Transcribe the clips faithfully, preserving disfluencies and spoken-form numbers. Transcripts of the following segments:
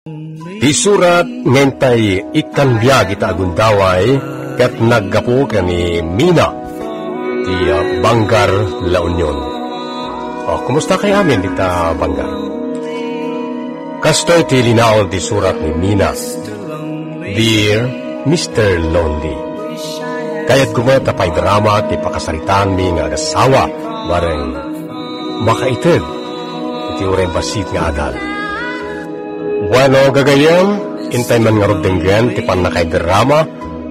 Ti surat nga intay ikkan biag ita a gundaway ket naggapu ken ni Mina ti, ah, Bangar, La Union. Oh, kumusta kay amin dita Bangar? Kastoy ti linaon ti surat ni Mina. Dear Mister Lonely, kayatko met a paidrama ti pakasaritaanmi nga agasawa bareng makaited iti uray bassit nga adal. Bueno, gagayyem, intay man ngarud denggen ti pannakaidrama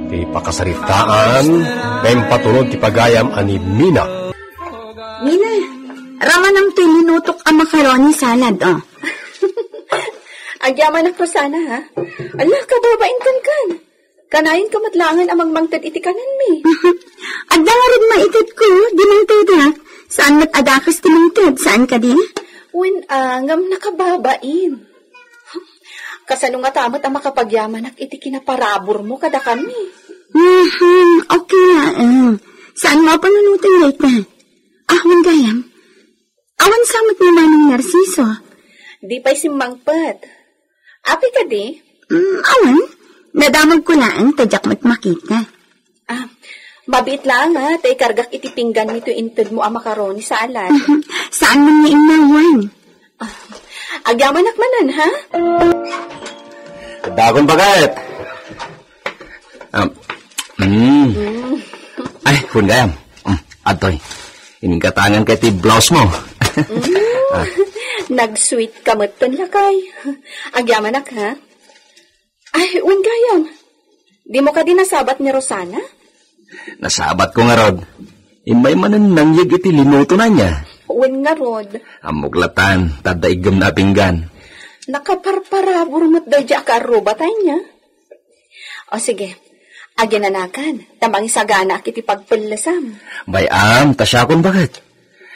ti pakasaritaan nga impatulod ti pagayam a ni Mina. Mina, ramanam toy linutok a macaroni salad, oh. Agyamanak, Rosana, ha? Ala, kababain kan kan. Kanayon ka met laengen a mangmangted iti kanenmi. Adda ngarud maitedko, di mangtedak. Saan met a dakes ti mangted, saan kadi? Wen, ah, ngem nakababain. Kasano ngata met a makapagyamanak iti kinaparaburmo kadakami? Mhm, okay laeng. Saan mo a panunoten dayta? Ah, wen gayam. Awan sa met ni Manong Narciso. Di pay simmangpet. Api kadi? Mm, awan. Nadamagko laeng ta diak met makita. Ah, mabiit laeng, ha, ta ikargak iti pingganmi toy intedmo a macaroni salad. Saan man nga innawan? Ah, agyamanak manen, ha? Dagon baket. Ah, mm. Mm. Ay, kun gayam. Mm, adtoy. Ingatangan kay ti blouse mo. Mm. Ah. Nag-sweet ka metten, lakay. Agyamanak, ha? Ay, wen gayam. Di mo kadi nasabat ni Rosana? Nasabat ko ngarud. Immay manen nangyeg iti linuto na niya. Wen ngarud. Ammok latan, tadda iggemna a pinggan. Nakaparparabur met daydi a kaarruba tayo niya. O sige, aginanakan, ta mangisaganaak iti pagpellesam. Bay-am, ta siakon baket.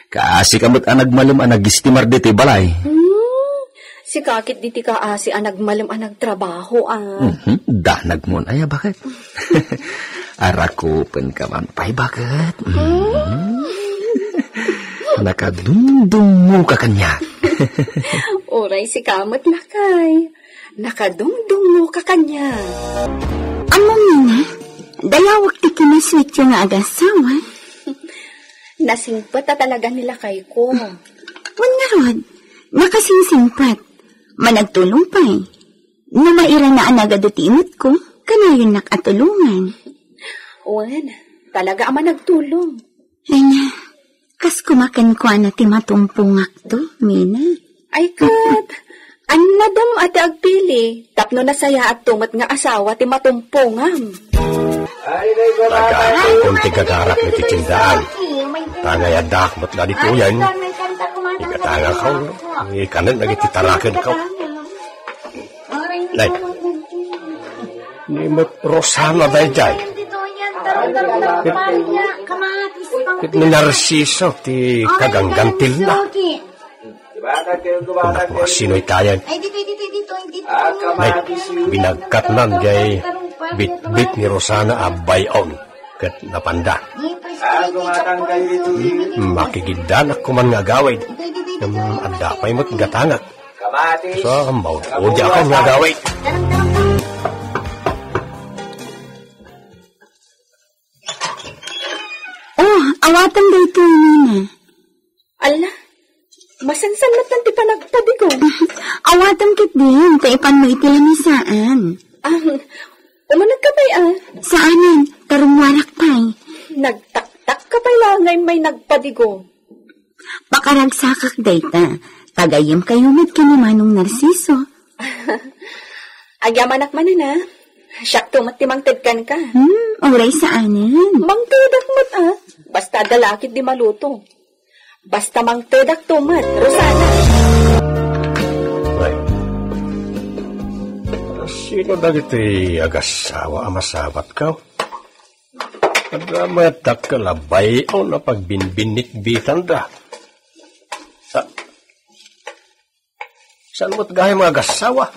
Kaasi ka met a nagmalem a nagistimar ditoy balay. Hmm, sika ket diti kaasi a nagmalem a nagtrabaho, ah. Mhm, danag mon aya baket. Arakupen ka man pay baket. Mhm. Nakadungdungngo ka kaniak. Uray sika met lakay. Nakadungdungngo ka kaniak. Ammom, Mina, dayawek ti kinasweetyo nga agasawa. Nasingpet a talaga ni lakayko. Wen ngarud, nakasingsingpet. Managtulong pay. No mairana a nagadu ti imetko, kanayonnak a tulongan. Wen, talaga a managtulong. Ania, kas kumakenkuana ti matumpongakto, Mina? Ay ket, annadem a ti agpili, tapno nasayaatto met nga asawa ti matumpongam. Nagaakon ti gagarak iti tindaan. Tangay addaak met nga ditoyen. Igatangak, ikanen dagiti tarakenko. Nay, ni met Rosana daydiay. Ket, ket ni Narciso ti kaganggantilna. Naku, asino itayen? Nay, binagkatnan jay bitbit ni Rosana a bay-on ket napanda. Makigiddanak koman nga agawid. Ngem adda pay met gatangak. Sa maud-udiakan nga agawid. Oh, awatem daytoy, Mina. Alla, masansan met ti panagpadigom. Awatem ketdin, ta ipanmo iti lamisaan. Ah, umuneg ka pay, ah. Saanen, ta rummuarak pay. Nagtaktak ka pay la nga immay nagpadigom. Pakaragsakak dayta. Tagayem kayo met ken ni Manong Narciso. Agyamanak manen, a. Siakto met ti mangted kenka. Hmm, uray saanen. Mangtedak met, a. Basta adda la ketdi maluto. Basta mangtedakto met, Rosana. Ay. Sino dagiti agasawa a masabatko? Adda met dakkel a bay-on a pagbinbinnitbitanda. Sa-, saan met gayam nga agasawa?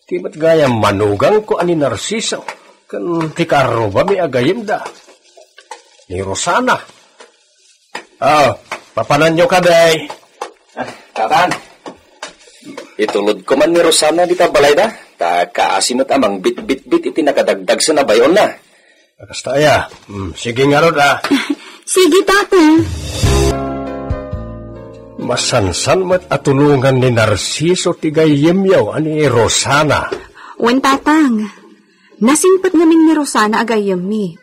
Ti met gayam manugangko a ni Narciso, ken ti kaarrubami a gayyemda, ni Rosana. Ah, papananyo kadi? Ah, Kakan. Itulodko man ni Rosana dita balayda, ta kaasi met a mangbitbitbit iti nakadagdagsen a bay-onna. Kasta aya. Hmm, sige ngarud, a. Sige, Tatang. Masansan met a tulongan ni Narciso ti gayyemyo a ni Rosana. Wen, Tatang. Nasingpet ngamin ni Rosana a gayyemmi.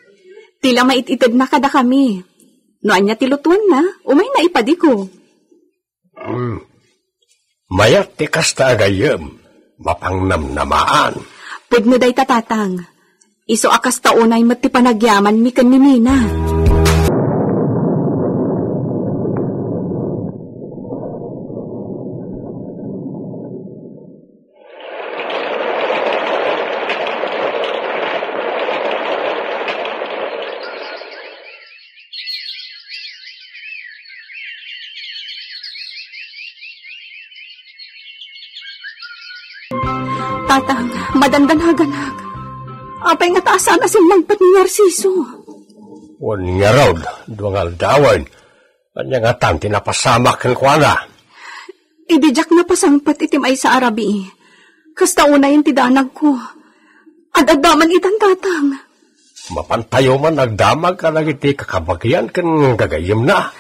Ti la maititedna kadakami. No ania ti lutuenna, umayna ipadiko. Hmm. Mayat ti kasta a gayyem, mapangnamnamaan. Pudno dayta, Tatang. Isu a kasta unay met ti panagyamanmi ken ni Mina. Tatang, madandanaganak. Apay nga ta saan a simmangpet ni Narciso? Wen ngarud, dua nga aldawen. Ania ngatan ti napasamak kenkuana? Idi diak napasangpet iti maysa a rabii, kasta unayen ti danagko. Ad-adda man itan, Tatang. Mapantayo man agdamag kadagiti kakabagian ken gagayyemna.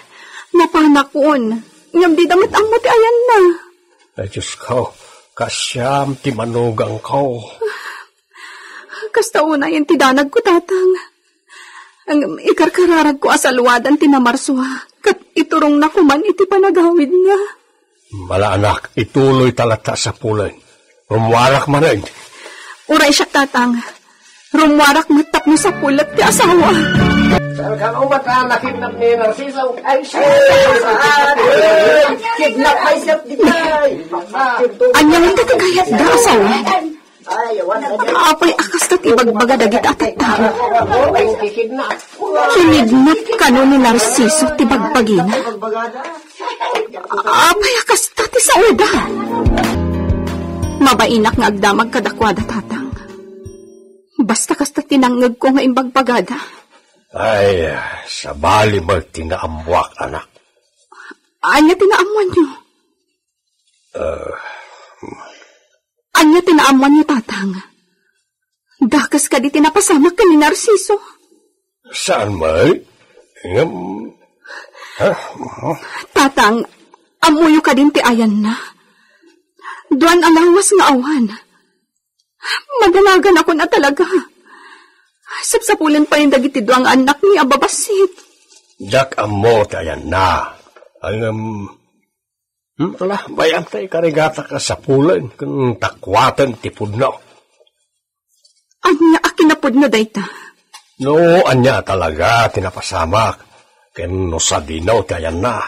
Napanakon, ngem dida met ammo ti ayanna. Ay, Diosko, kasiam ti manugangko. Kasta unayen ti danagko, Tatang. Ngem ikarkararagko a saluadan ti namarsua, ket iturongna koman iti panagawidna. Ala, anak, ituloyta latta a sapulen. Rummuarak manen. Uray siak, Tatang. Rummuarak met tapno sapulek ti asawa. Saan ka umat a nakidnap ni Narciso? Ay, siya. Kidnap myself, di ba? Ania man dagiti kayatda a sawen? Apay a kasta ti ibagbaga dagiti a tattao? Kinidnap kano ni Narciso ti bagbagina? Apay a kasta ti saoda? Mabainak nga agdamag kadakuada, Tatang. Basta kasta ti nangngegko nga imbagbagada. Ay, sabali met ti naammuak, anak. Ania ti naammuanyo? Ah. Ania ti naammuanyo, Tatang? Dakes kadi ti napasamak ken ni Narciso? Saan met? Ngem, ha? Tatang, ammoyo kadin ti ayanna? Duan a lawas nga awan. Madanaganakon a talaga. Sapsapulen payen dagiti dua nga annakmi a babassit. Diak ammo ti ayanna. Ngem, hmm, ala, bay-am ta ikarigatak a sapulen ken takuaten ti pudno. Ania a kinapudno dayta? No ania a talaga ti napasamak, ken no sadino ti ayanna.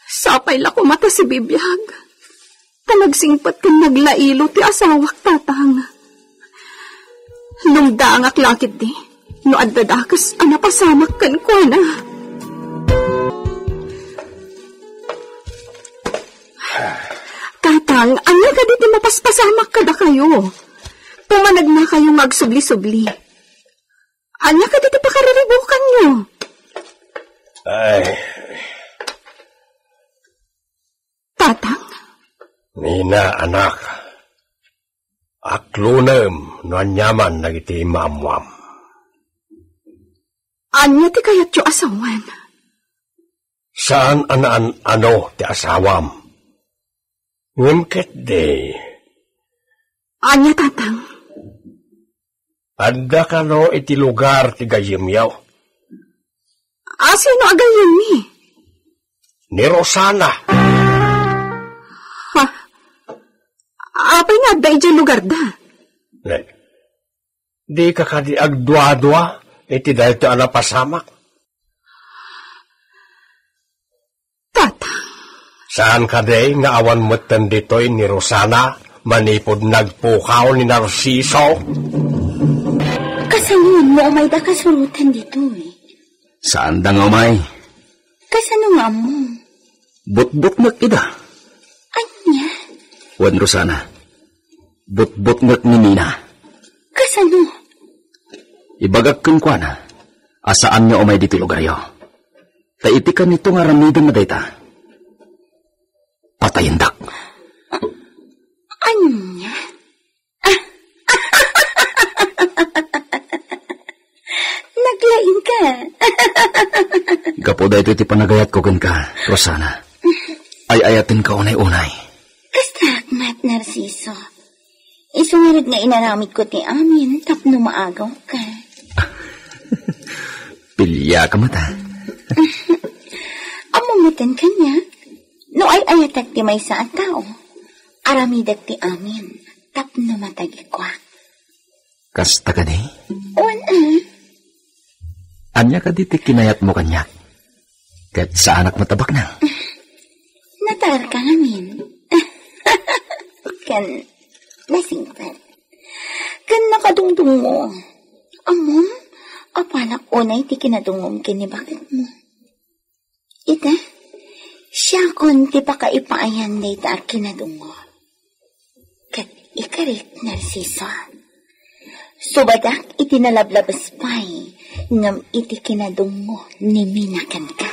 Sapay la koma ta sibibiag, ta nagsingpet ken naglailo ti asawak, Tatang. Lumdaangak la ketdi no adda dakes a napasamak kenkuana. Tatang, ania kadi ti mapaspasamak kadakayo? Pumanagnakayo nga agsubli-subli. Ania kadi ti pakariribukanyo? Ay. Tatang? Mina, anak. Aklonem no aniaman dagiti maammuam. Ania ti kayatyo a sawen? Saan a naan-ano ti asawam. Ngem ketdi. Ania, Tatang? Adda kano iti lugar ti gayyemyo? A, sino a gayyemmi? Ni Rosana. Ha? Apay nga adda idiay lugarda? Ne, dika kadi agduadua iti daytoy a napasamak? Tatang. Saan kadi nga awan metten ditoy ni Rosana manipud nagpukaw ni Narciso? Kasano nga umayda kasuroten ditoy? Saanda nga umay. Kasano nga ammo? Butbutngek ida. Ania? Wen, Rosana, butbutngek ni Mina. Kasano? Ibagak kenkuana a saan nga umay ditoy lugaryo. Ta iti kanito nga aramidenna dayta, patayendak. Ania? Naglaing ka. Gapu daytoy ti panagayatko kenka, Rosana. Ay-ayatenka unay-unay. Kasta met, Narciso. Isu ngarud nga inaramidko ti amin tapno maagawka. Piliaka met, a. Ammom met kaniak, no ay-ayatek ti maysa a tao, aramidek ti amin tapno matagikuak. Kasta kadi? Wen, a. Ania kadi ti kinayatmo kaniak? Ket saanak met a baknang. Nataerka ngamin. Ken nasingpet. Ken nakadungdungngo. Ammom, apalak unay ti kinadungngom ken ni baketmo. Ita, siakon ti pakaipaayan dayta a kinadungngo. Ket ikarik, Narciso, subadak iti nalablabes pay ngem iti kinadungngo ni Mina kenka.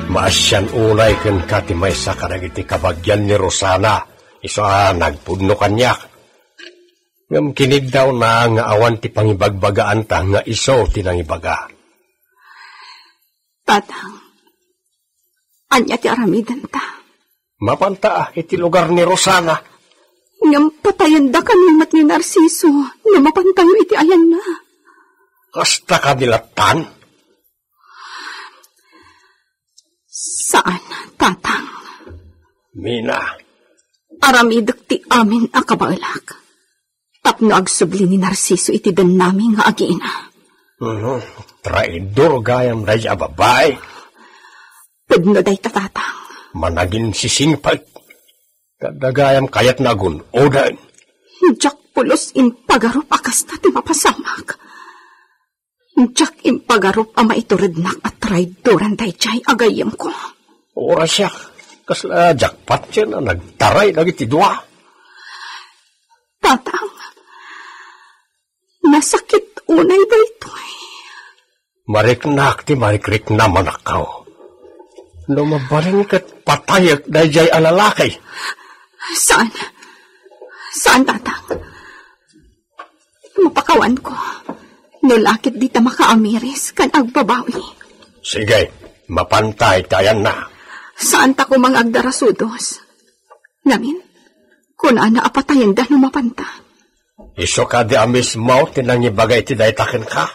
Maasian unay kenka ti maysa kadagiti kabagian ni Rosana, isu a nagpudno kaniak. Ngem kiniddawna nga awan ti pangibagbagaanta nga isu ti nangibaga. Tatang, ania ti aramidenta? Mapanta iti lugar ni Rosana. Ngem patayendakamin met ni Narciso no mapantayo iti ayanna. Kasta kadi lattan? Saan, Tatang. Mina. Aramidek ti amin a kabaelak tapno agsubli ni Narciso iti dennami nga agina. Mhm. Traidor gayam daydi a babai. Pudno dayta, Tatang. Managinsisingpet. Kadagayam kayatna agun-oden. Diak pulos impagarup a kasta ti mapasamak. Diak impagarup a maiturednak a traidoran daydiay a gayyemko. Ura siak, kasla diak patien a nagtaray dagiti dua. Tatang, nasakit unay daytoy. Mariknak ti marikrikna, manakkaw. No mabalin ket patayek daydiay a lalaki. Saan? Saan, Tatang? Mapakawanko. No lakit dita makaamiris ken agbabawi. Sige, mapanta ti ayanna. Saanta koma nga agdarasudos. Ngamin, kunana a patayenda no mapanta. Isu kadi a mismo ti nangibaga iti dayta kenka?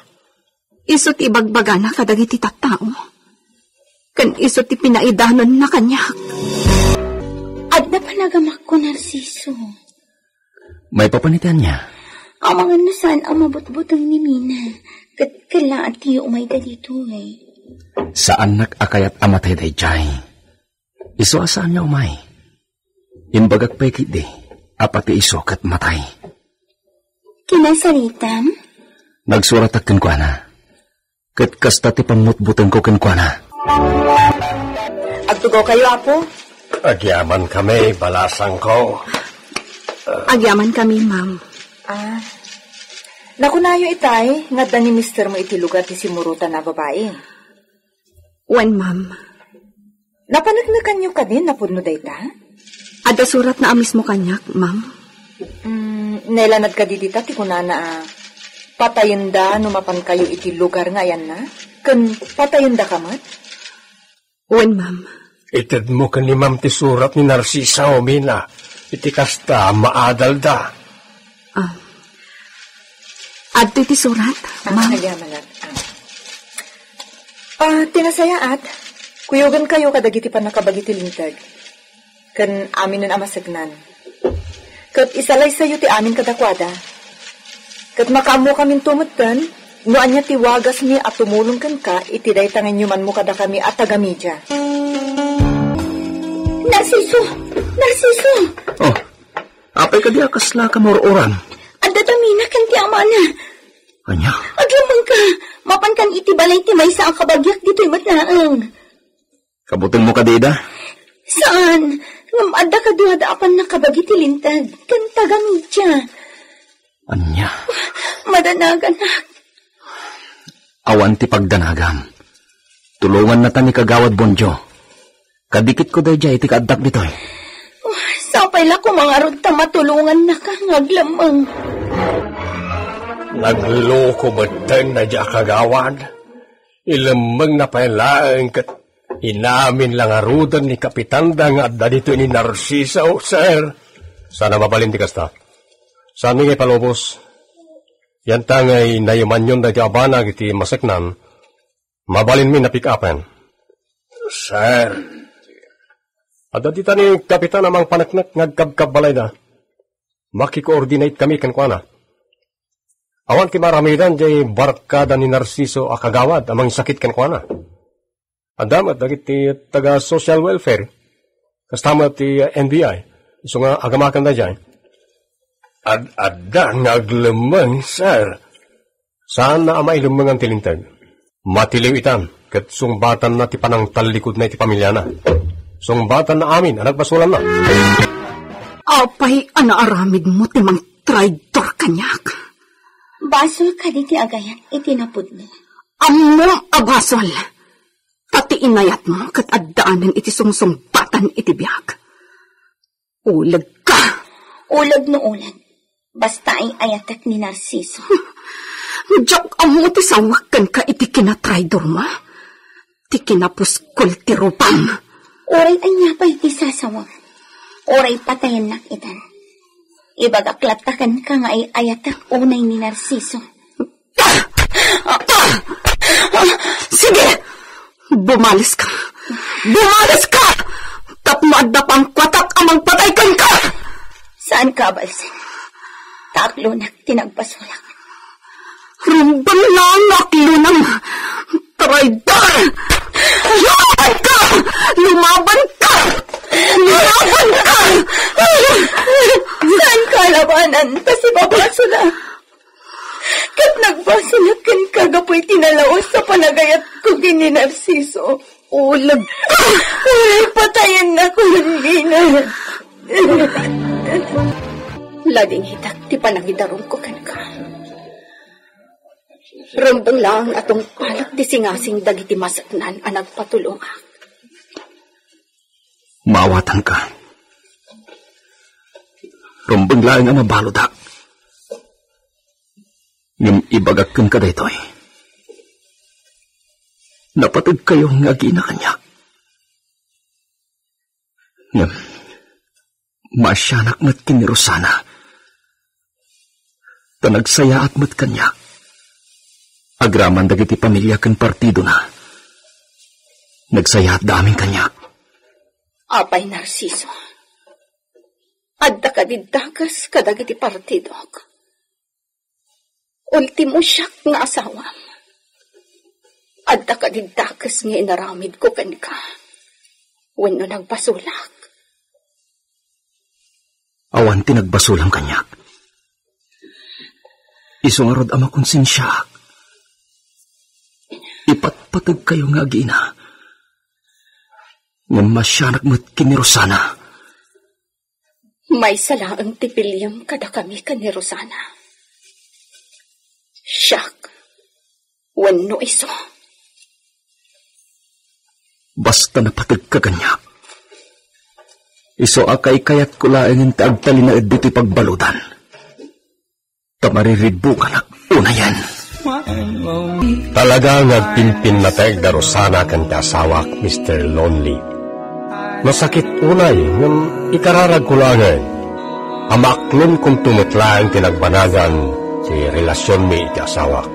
Isu ti ibagbagana kadagiti tattao. Ken isu ti pinaidanonna kaniak. Adda panagamakko, Narciso. Maipapan iti ania? Amangan no saan a mabutbuteng ni Mina, ket kellaat ti umayda ditoy. Saannak a kayat a matay daydiay. Isu a saan nga umay. Imbagak pay ketdi a pati isu ket matay. Kinasaritam? Nagsuratak kenkuana. Ket kasta ti pammutbutengko kenkuana. Agtugawkayo, Apo? Agyamankami, balasangko. Agyamankami, ma'am. Ah, nakunayo itay nga adda ni mistermo iti lugar ti simmurotan a babai? Wen, ma'am. Napaneknekanyo kadi napudno dayta? Adda suratna a mismo kaniak, ma'am. Mm, nailanad kadi dita ti kunana a, "Patayenda no mapankayo iti lugar nga ayanna," ken, "Patayendaka met"? Wen, ma'am. Itedmo ken ni ma'am ti surat ni Narcisa, Mina, iti kasta a maadalda. Ah. Adtoy ti surat, ma'am. Ah, agyamanak. Ah. Ah, ti nasayaat, kuyogenkayo kadagiti pannakabagi ti Linteg. Ken aminen a maseknan. Ket isalaysayo ti amin kadakuada. Ket makaammokaminto metten no ania ti wagasmi a tumulong kenka iti dayta nga inyumanmo kadakami a taga-media. Narciso! Narciso! Oh, apay kadi a kasla kamur-uran? Adda da Mina ken ti amana. Ania? Agyamankami, mapankan iti balay ti maysa a kabagiak ditoy met laeng. Kabutengmo kadi ida? Saan, ngem adda kaduada a pannakabagi ti Linteg ken taga-media. Ania? Madanaganak. Awan ti pagdanagam. Tulongannata ni Kagawad Bondio. Kadikitko daydiay iti kaaddak ditoy. Oh, sapay la koma ngarud ta matulongannaka nga aglemmeng. Nagloko metten daydiay a kagawad. Ilemmengna pay laeng ket inamin la ngaruden ni kapitanda nga adda ditoy ni Narciso, sir. Saan a mabalin ti kasta. Saanmi nga ipalubos. Yanta ngay nayamanyon daytoy a banag iti maseknan. Mabalinmi a pick-upen. Sir. Adda dita ni Kapitan a mangpaneknek nga agkabkabbalayda. Makikoordinate kami kenkuana. Awan ti maaramidan diay barkada ni Narciso a kagawad a mangisakit kenkuana. Adda met dagiti taga social welfare. Kasta met ti N B I. Isu nga agamakenda diay. Ad-adda nga aglemmeng, sir. Saanna a mailemmengan ti linteg. Matiliw itan, ket sungbatanna ti panangtallikudna iti pamiliana. Sungbatanna amin a nagbasolanna. Apay a naaramidmo ti mangtraidor kaniak? Basol kadi ti agayat iti napudno? Ammom a basol. Pati inayatmo ket addaanen iti sungsungbatan iti biag. Ulegka! Uleg no uleg. Basta ay-ayatek ni Narciso. Diak ammo ti sawak kenka iti kinatraidormo. Ti kinapuskol ti rupam. Uray ania pay ti sasawam. Uray patayennak itan. Ibagak latta kenka nga ay-ayatek unay ni Narciso. Sige! Bumaliska! Bumaliska! Tapno adda pangkuatak a mangpatay kenka! Saanka a balsen. Ta aklonak ti nagbasolak. Rumbeng laeng nga aklonam! Traidor! Lumaban ka! Lumaban ka! Lumaban ka! Saanka a labanan, ta sibabasolak. Ket nagbasolak kenka gapu iti nalaus a panagayatko ken ni Narciso. Uleg ka! Uray patayennak unay. Ladingitak ti panangidarumko kenka. Rumbeng laeng a tungpalek ti singasing dagiti maseknan a nagpatulongak. Maawatanka. Rumbeng laeng a mabaludak. Ngem ibagak kenka daytoy. Napategkayo nga agina kaniak. Ngem maasianak met ken ni Rosana. Ta nagsayaat met kaniak. Agraman dagiti pamilia ken partidona. Nagsayaatda amin kaniak. Apay Narciso, adda kadi dakes kadagiti partidok? Ultimo siak nga asawam. Adda kadi dakes nga inaramidko kenka? Wenno nagbasolak? Awan ti nagbasolam kaniak. Isu ngarud a makonsensiaak. Ipatpategkayo nga agina. Ngem maasianak met ken ni Rosana. Maysa laeng ti piliem kadakami ken ni Rosana. Siak wenno isu. Basta napategka kaniak. Isu a kaykayatko laengen ti agtalinaed ditoy pagbaludan. Ta mariribbukanak unayen. Talaga nga agpinpinnateg da Rosana ken ti asawak, Mister Lonely. Nasakit unay ngem ikararagko laengen a maaklonkonto met laeng ti nagbanagan ti relasionmi iti asawak.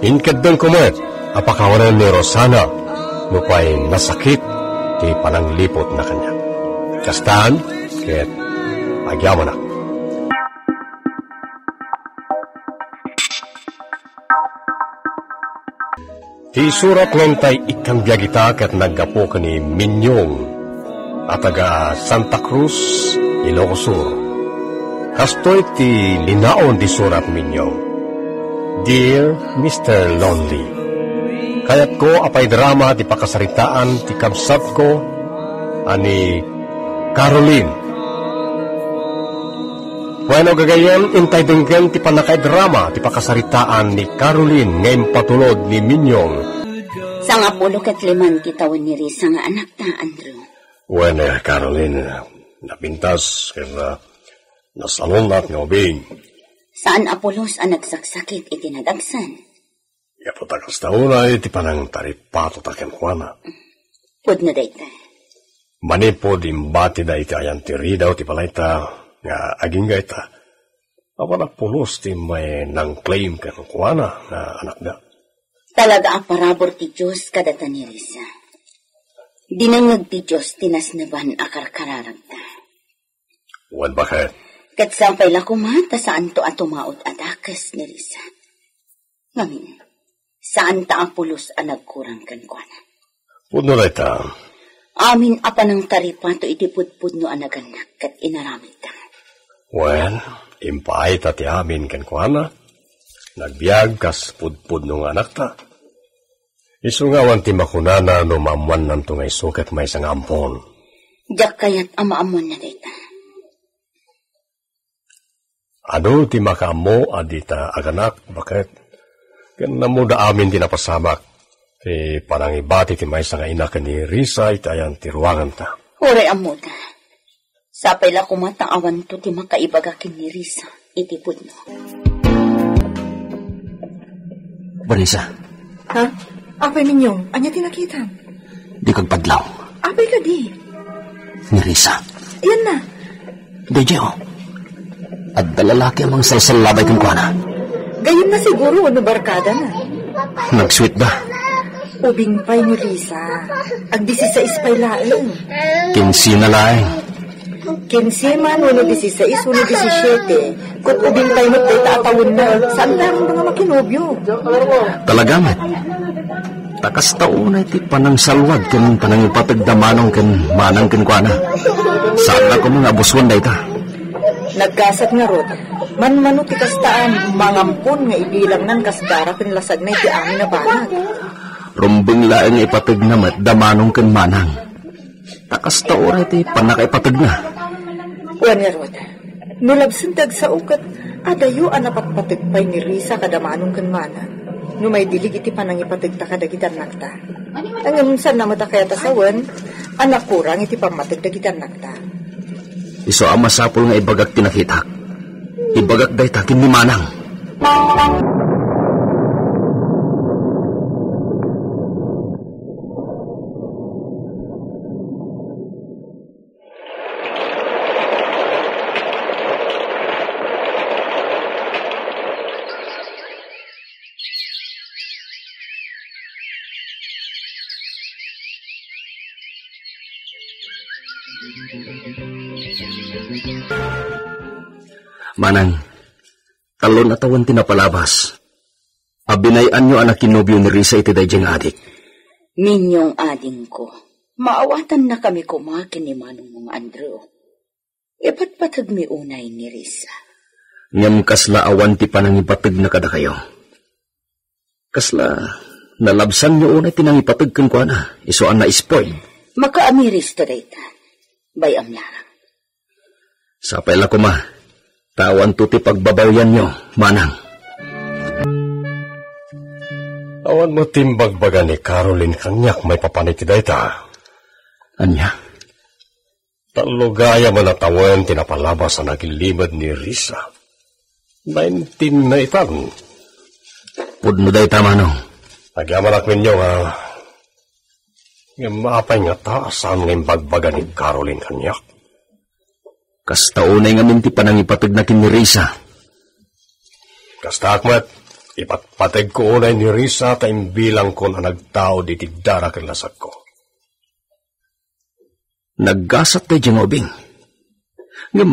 Inkeddengko met a pakawanen ni Rosana nupay nasakit ti panangliputna kaniak. Kastan ket agyamanak. Ti isurat nga intay ikkan biag ita ket naggapu ken ni Minyong a taga Santa Cruz, Ilocos Sur. Kastoy ti linaon ti surat, Minyong. Dear Mister Lonely, kayatko a paidrama ti pakasaritaan ti kabsatko a ni Caroline. Wenno gagayyem, intay denggen ti pannakaidrama ti pakasaritaan ni Caroline nga impatulod ni Minyong. Sangapulo ket liman ti tawen ni Risa nga anakta, Andrew. Wen, eh, Caroline, napintas ken, ah, nasalun-at nga ubing. Saan a pulos a nagsaksakit iti nadagsen. Gapu ta kasta unay ti panangtaripatota kenkuana. Pudno dayta. Manipud imbatida iti ayan ti ridaw ti balayta nga agingga ita, awan a pulos ti immay nang-claim kenkuana nga anakda. Talaga a parabur ti Dios kadata ni Risa. Dinengngeg ti Dios ti nasneban a karkararagta. Wen, baket. Ket sapay la koma ta saanto a tumaud a dakes ni Risa. Ngamin, saanta a pulos a nagkurang kenkuana. Pudno dayta. Amin a panangtaripato iti pudpudno a nagannak ket inaramidta. Wen, impaayta ti amin kenkuana. Nagbiag kas pudpudno nga anakta. Isu nga awan ti makunana no maammuannanto nga isu ket maysa nga ampon. Diak kayat a maammuanna dayta. Adu ti makaammo a dita aganak, baket? Ken ammoda amin ti napasamak ti panangibati ti maysa nga ina ken ni Risa iti ayan ti ruanganta. Uray ammoda. Sapay la koma ta awanto ti makaibaga ken ni Risa iti pudno. Vanessa. Ha? Apay, Minyong, ania ti nakitam? Di kagpadlaw. Apay kadi? Ni Risa. Iyan na. Daydiay, o. Adda lalaki a mangsalsallabay kenkuana. Gayyem na siguro wenno barkada na. Nagsuit da. Ubing pay ni Risa. Agdisisais pay laeng. Kinsena laeng. Kinse man wenno disisais wenno disisiete, ket ubing pay met dayta a tawenna, saan laeng nga makinobio. Talaga met. Ta kasta unay ti panangsalwad ken panangipategda Manong ken Manang kenkuana. Saan a koma nga abusuen dayta. Naggasat ngarud, manmano ti kasta a mangampon nga ibilangnan kas dara ken lasagna iti amin a banag. Rumbeng laeng nga ipategna met da Manong ken Manang. Ta kasta uray ti pannakaipategna. Wen ngarud, no labsen ti agsao ket adayo a napatpateg pay ni Risa kada Manong ken Manang no maidilig iti panangipategta kadagiti annakta. Ngem saan a met a kayat a sawen a nakurang iti pammateg dagiti annakta. Isu a masapul nga ibagak ti nakitak. Ibagak dayta ken ni Manang. Manang, tallo a tawen ti napalabas. Abinay-anyo a nakinobio ni Risa iti daydiay nga adik. Minyong adingko, maawatannakami koma ken ni Manongmo nga Andrew. Ipatpategmi unay ni Risa. Ngem kasla awan ti panangipategna kadakayo. Kasla nalabsanyo unay ti nangipateg kenkuana, isu a naispoil. Makaamiris ta dayta. Bay-am laeng. Sapay la koma, ta awanto ti pagbabawyanyo, Manang. Awan met ti imbagbaga ni Caroline kaniak maipapan iti dayta. Ania? Tallo gayam a tawen ti napalabas a nagilimed ni Risa. Naintinna itan. Pudno dayta, Manong. Agyamanak, Minyong, a, ngem apay ngata a saan nga imbagbaga ni Caroline kaniak? Kasta unay ngamin ti panangipategna ken ni Risa. Kastaak met, ipatpategko unay ni Risa ta imbilangkon a nagtaud iti dara ken lasagko. Naggasat daydiay nga ubing. Ngem,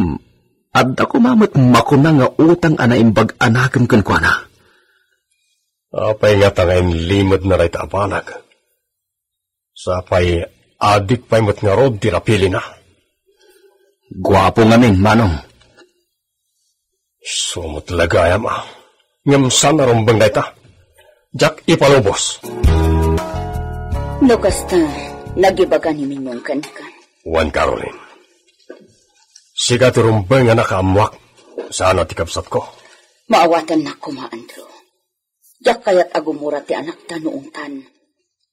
adda koma met makuna nga utang a naimbag a nakem kenkuana. Apay ngata nga inlimedna dayta a banag? Sapay adik pay met ngarud ti napilina. Guapo ngamin, Manong. Isu met la gayam a. Ngem saan a rumbeng dayta. Diak ipalubos. No kasta, nagibaga ni Minyong kenka. Wen, Caroline. Sika ti rumbeng a nakaammoak. Saan a ti kabsatko. Maawatannak koma, Andrew. Diak kayat a gumura ti anakta no ungtan.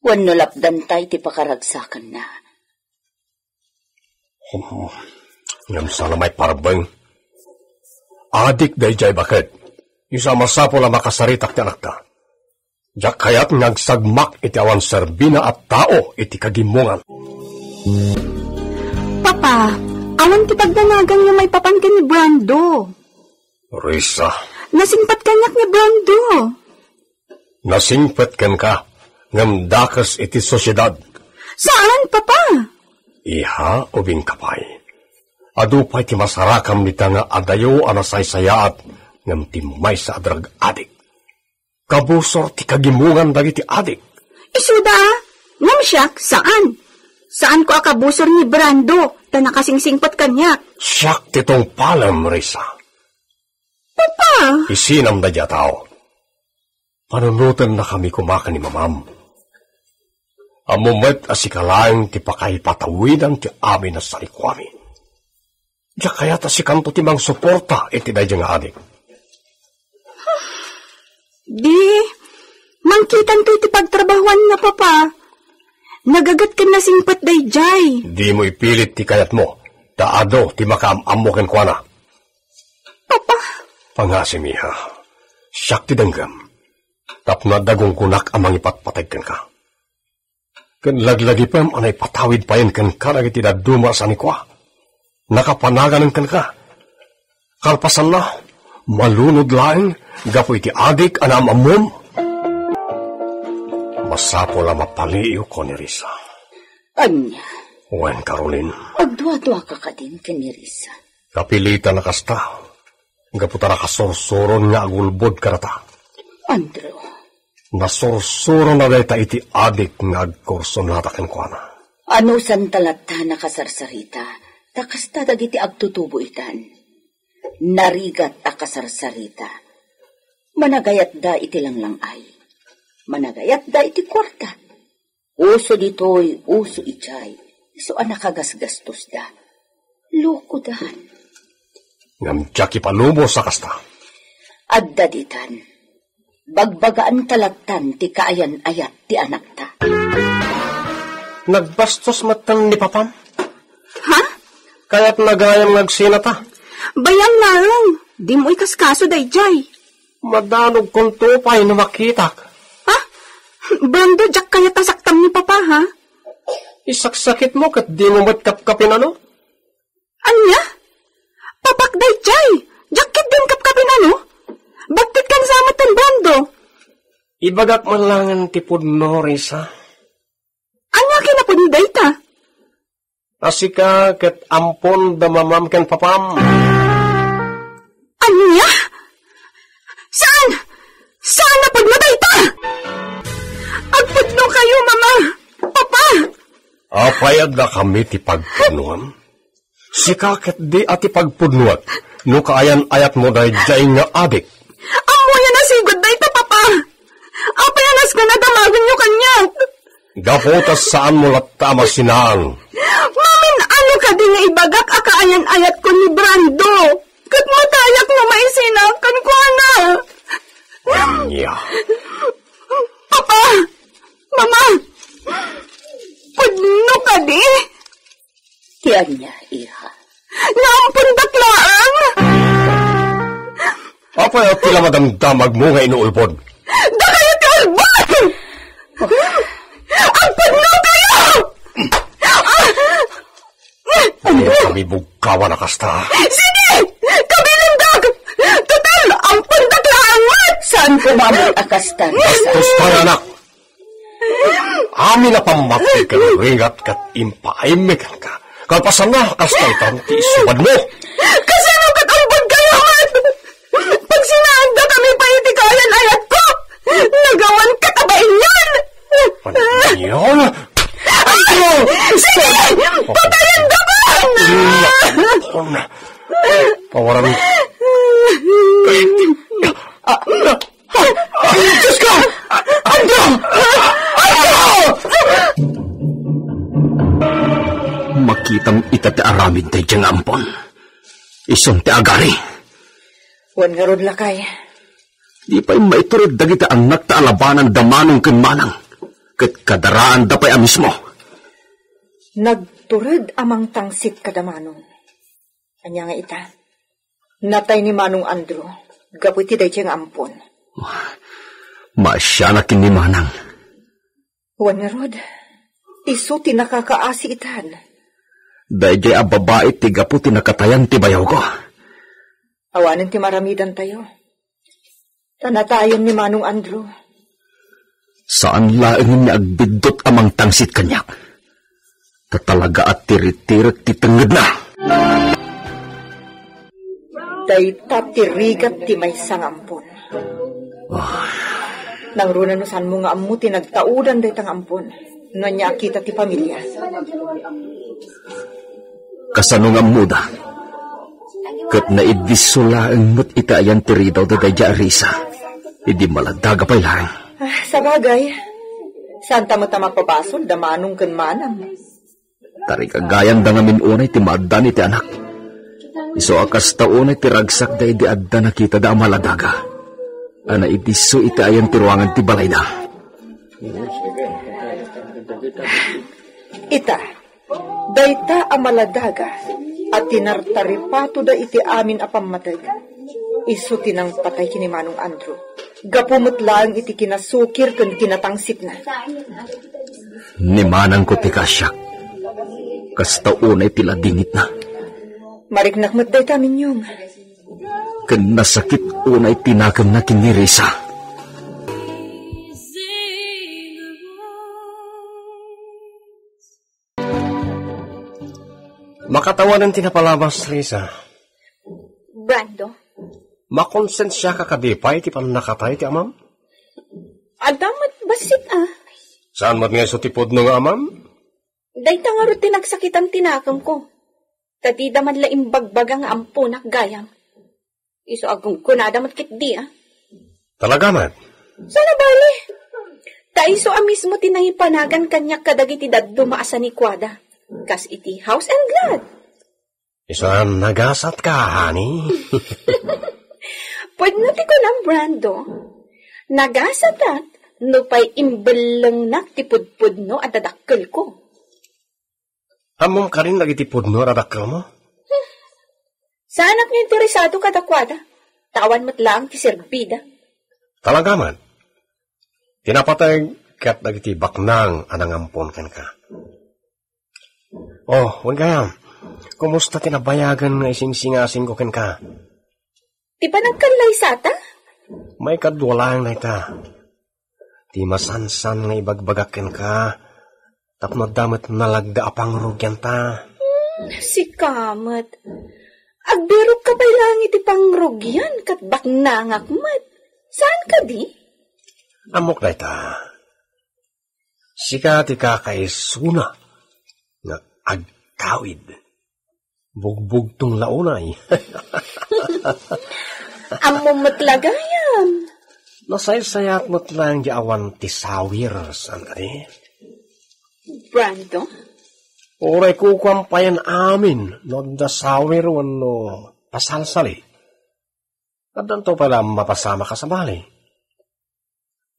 Wenno lapdanta iti pakaragsakanna. Ngem saan a maiparbeng. Adik daydiay baket. Isu a masapul a makasaritak ti anakta. Diak kayat nga agsagmak iti awan serbina a tao iti kagimongan. Papa, awan ti pagdanaganyo maipapan ken ni Brando. Risa. Nasingpet kaniak ni Brando. Nasingpet kenka, ngem dakes iti sosiedad. Saan, Papa? Iha, ubingka pay. Adu pay ti masarakam dita nga adayo a nasaysayaat, ngem ti maysa a drug addict. Kabusor ti kagimongan dagiti adik. Isuda, ngem siak, saan. Saanko a kabusor ni Brando, ta nakasingsingpet kaniak. Siak ti tungpalem, Risa. Papa! Isinam daydiay a tao. Panunotennakami koma ken ni Mamam. Ammom met a sika laeng ti pakaipatawidan ti amin a sanikuami. Diak kayat a sikanto ti mangsuporta iti daydiay nga adik. Di, mangkitanto iti pagtrabahuanna, Papa. Nagaget ken nasingpet daydiay. Dimo ipilit ti kayatmo, ta adu ti makaam-ammo kenkuana. Papa. Pangasim, iha. Siak ti denggem. Tapno adda gunggonak a mangipatpateg kenka. Ken laglagipem a naipatawid payen kenka dagiti dadduma a sanikua. Nakapanaganen kenka. Kalpasanna, malunod laeng gapu iti adik a naam-ammom. Masapul a mapaliiwko ni Risa. Ania? Wen, Caroline. Agduaduaka kadin ken ni Risa. Kapilitan a kasta. Gapu ta nakasursuron nga agulbod kadata. Andrew. Nasursurona dayta iti adik nga agkursunada kenkuana. Anusanta latta nakasarsarita, ta kasta dagiti agtutubo itan. Narigat a kasarsarita. Managayatda iti langlangay. Managayatda iti kuarta. Uso ditoy, uso idiay, isu a nakagasgastosda. Lokodan. Ngem diak ipalubos a kasta. Adda ditan. Bagbagaanta lattan ti kaayan-ayat ti anakta. Nagbastos metten ni Papam. Ha? Kayatna gayam nga agsinata. Bayam laeng, dimo ikaskaso daydiay. Madanogkonto pay no makitak. Ha? Brando, diak kayat a saktam ni Papa, ha? Isaksakitmo ket dimo met kapkapinano? Ania? Papak daydiay, diak ketdin kapkapinano? Bagtit kansa met ken Brando. Ibagak man laengen ti pudno, Risa. Ania kinapudno dayta? A sika ket ampon da mamam ken papam. Ania? Saan? Saan a pudno dayta? Agpudnokayo, Mama, Papa! Apay addakami ti pagpudnoan? Sika ketdi a ti pagpudnoek no kaayan-ayatmo daydiay nga adik. Ammoyo a sigud dayta, Papa. Apay a nasken a damagenyo kaniak? Gapu ta saanmo latta a masinaan. Mamin-ano kadi nga ibagak a kaayan-ayatko ni Brando? Ket matayak no maisina kenkuana. Ania? Papa! Mama! Pudno kadi? Ti ania, iha? Naampondak laeng! Apay a ti la madamdamagmo nga inuulbod? Dakayo ti ulbod! Agpudnokayo! Ania kami bugkawan a kasta? Sige! Kabilindak! Total, ampondak laeng met! Saanko maammo a kasta? Bastos ka, anak! Amin a pammati ken ringat ket impaaymi kenka. Kalpasanna, kasta itan ti isubadmo. Kasano ket ulbodkayo met? Pagsinaandakami pay iti kaayan-ayatko. Nagawan katabainyan. Ano yun? Ay! Sige! Patayan ka man! Pawaran. Ay, Diyos ko! Andrew! Andrew! Makitam ita ti aramid daydiay nga ampon. Isun ti agari. Wen ngarud, lakay. Di pay maitured dagiti annakta a labananda manong ken manang. ket kadaraanda pay a mismo. Nagtured a mangtangsit kada Manong. Ania nga ita, natay ni Manong Andrew gapu iti daytoy nga ampon. Maasianak ken ni Manang. Wen ngarud, isu ti nakakaasi itan. Daydiay a babai ti gapu ti nakatayan ti bayawko. Awanen ti maramidantayo. Ta natayon ni Manong Andrew. Saan laengen nga agbiddut a mangtangsit kaniak. Ta talaga a tiritirek ti tengngedna. Dayta ti rigat ti maysa nga ampon. Ah. Nangruna no saanmo nga ammo ti nagtaudan dayta nga ampon. No ania a kita ti pamilia. Kasano nga ammoda? Ket naidisso laeng met iti ayan ti ridaw da daydiay a risa. Idi maladaga pay laeng. Ah, sabagay. Saanta met a mapabasol da Manong ken Manang. Tarigagayanda ngamin unay ti maaddan iti anak. Isu a kasta unay ti ragsakda idi adda nakitada a maladaga a naidisso iti ayan ti ruangan ti balayda. Ita, dayta a maladaga a tinartaripatoda iti amin a pammateg, isu ti nangpatay ken ni Manong Andrew. Gapu met laeng iti kinasukir ken kinatangsitna. Ni Manangko ti kaasiak. Kasta unay ti ladingitna. Mariknak met dayta, Minyong. Ken nasakit unay ti nakemna ken ni Risa. Makatawanen ti napalabas, Risa. Brando. Makonsensiaka kadi pay ti pannakatay ti amam? Adda met bassit a. Saan met nga isu ti pudno nga amam? Dayta ngarud ti nagsakitan ti nakemko. Ta dida man la imbagbaga nga amponak gayam. Isu a gunggonada met ketdi a. Talaga met? Saan a bale? Ta isu a mismo ti naipanagan kaniak kadagiti dadduma a sanikuada. Kas iti house and lot. Isu a nagasatka, honey? Pudno ti kunam, Brando. Nagasatak no pay imbellengnak ti pudpudno a dadakkelko. Ammom kadin dagiti pudno a dadakkelmo? Saanak nga interesado kadakuada. Ta awan met laeng ti serbida. Talaga met. Ti napateg ket dagiti baknang a nangampon kenka. Oh, wen gayam, kumusta ti nabayagen nga isingsingasingko kenka? Ti panagkallaysata? Maikadua laeng dayta. Ti masansan nga ibagbagak kenka, tapno adda met nalagda a pangrugianta. Hmm, sika met. Agbirokka pay laeng iti pangrugian ket baknangak met. Saan kadi? Ammok dayta. Sika ti kakaisuna nga agtawid. Bugbugtong la unay. Ammom met la gayam. Nasaysayat met laeng di awan ti sawir, saan kadi? Brando? Uray kukuam payen amin no adda sawir wenno pasalsali. Addanto pay la mapasamak a sabali.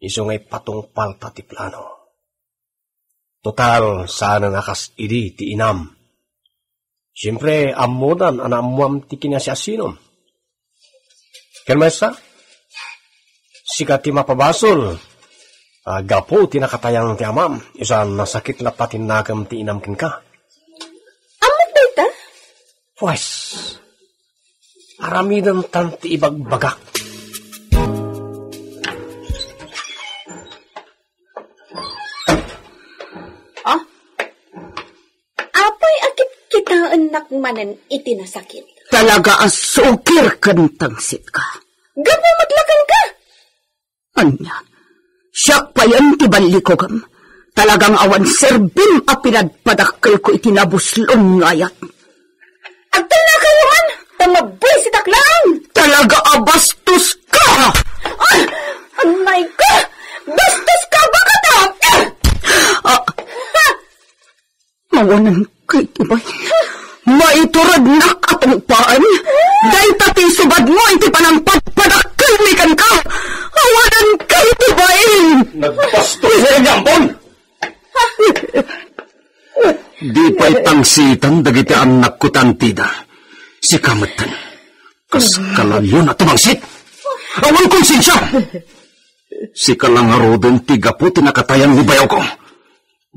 Isu nga ipatungpalta ti plano. Total, saanen a kas idi ti inam. Siempre, ammodan a naammoam ti kinasiasinom. Ken maysa, sika ti mapabasol, a gapu ti nakatayang ti amam, isu a nasakit latta ti nakem ti inam kenka. Ammok dayta? Pues, aramidentan ti ibagbagak. Ah? Apay a kitkitaennak manen iti nasakit? Talaga a sukir ken tangsit ka. Gapu met la kenka. Ania, siak payen ti ballikugem? Talagang awan serbim a pinadpadakkelko iti nabuslon nga ayat. Agtannakayo man, ta mabuisitak laeng! Talaga a bastos ka! Ah! Anay ka! Bastos ka, baka ta! Ah! Ah! Awanen kay ti bay. Maiturednak a tungpaan. Dayta ti subadmo iti panangpadpadakkelmi kenka. Awanen kay ti bay. Nagbastos ka, Nyambon! Sangsitan dagiti annakko ti antida. Sika metten. Kas kalalion a tumangsit. Awan konsensia. Sika la ngaruden ti gapu ti nakatayan ni bayawko.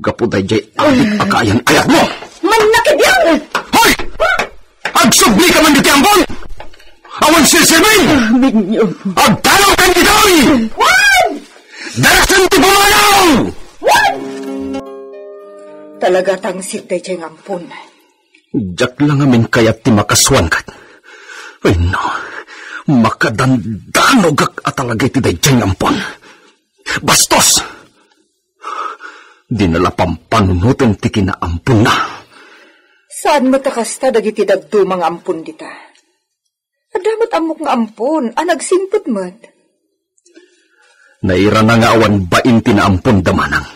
Gapu daydiay adik a kaayan-ayatmo. Mannakit yan! Hoy! Agsubli ka man ditoy ampon! Awan serserbi! Minyong. Agtanaw kan ditoy! Wan! Darasan ti pumanaw! Wan! Talaga tangsit daydiay nga ampon. Diak la ngamin kayat ti makasuan kat. Ay no, makadandanogak a talaga iti daydiay nga ampon. Bastos! Dina la pampanunoten ti kinaampunna. Saan met a kasta dagiti dadduma nga ampon dita? Adda met ammok nga ampon a nagsingpet met. Nairana nga awan bain ti naamponda manang.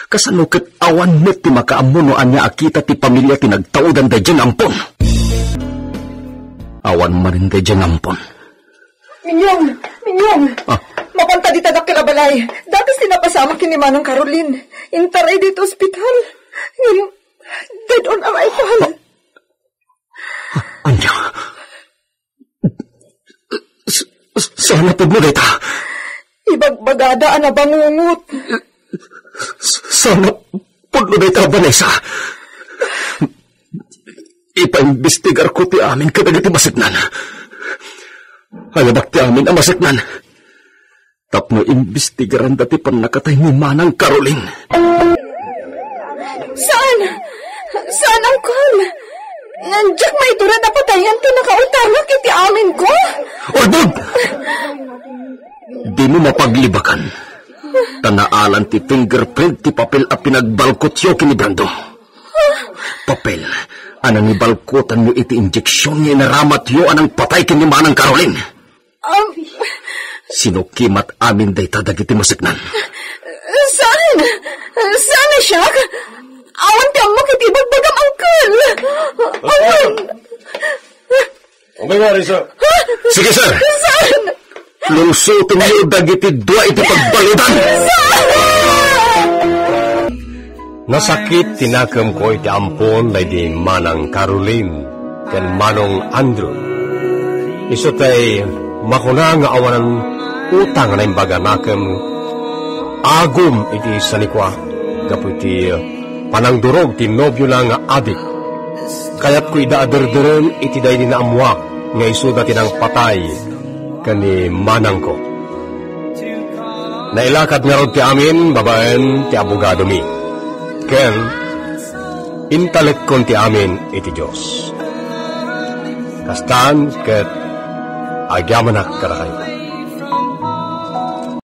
Kasano ket awan met ti makaammo no ania a kita ti pamilia ti nagtaudan daydiay nga ampon? Awan manen daydiay nga ampon. Minyong! Minyong! Ah. Mapanta dita dakkel a balay. Datas ti napasamak ken ni Manang Caroline. Intaray dita ospital. Ngem, dead on arrival. Ah. Ania? S-, s-, saan a pudno dayta? Ibagbagada a nabangungot. S-, saan a pudno dayta, Vanessa? Ipaimbestigarko ti amin kadagiti maseknan. Ayabak ti amin a maseknan. Tapno imbestigaranda ti pannakatay ni Manang Caroline. Saan? Saan, Uncle? Diak maitured a patayen ti nakautangak iti aminko. Urbod! Dimo mapaglibakan. Ta naalan ti fingerprint ti papel a pinagbalkotyo ken ni Brando. Papel a nangibalkotanyo iti injeksion nga inaramatyo a nangpatay ken ni Manang Caroline. Um, Sinukimat amin dayta dagiti maseknan. Saan? Saan a siak? Awan ti ammok iti ibagbagam, Uncle. Awan. Umay nga, Risa. Sige, sir. Saan? Lungsotenyo dagiti dua iti pagbaludan. Saan? Nasakit ti nakemko iti ampon daydi Manang Caroline ken Manong Andrew. Isu tay makuna nga awanan utang a naimbag a nakem, agum iti sanikua gapu iti panangdurog ti nobiona nga adik. Kayatko ida a derderem iti daydi naammoak nga isuda ti nangpatay ken ni manangko. Nailakad ngarud ti amin babaen ti abogadomi, ken intalekkon ti amin iti Dios. Kastan ket agyamanak kadakayo.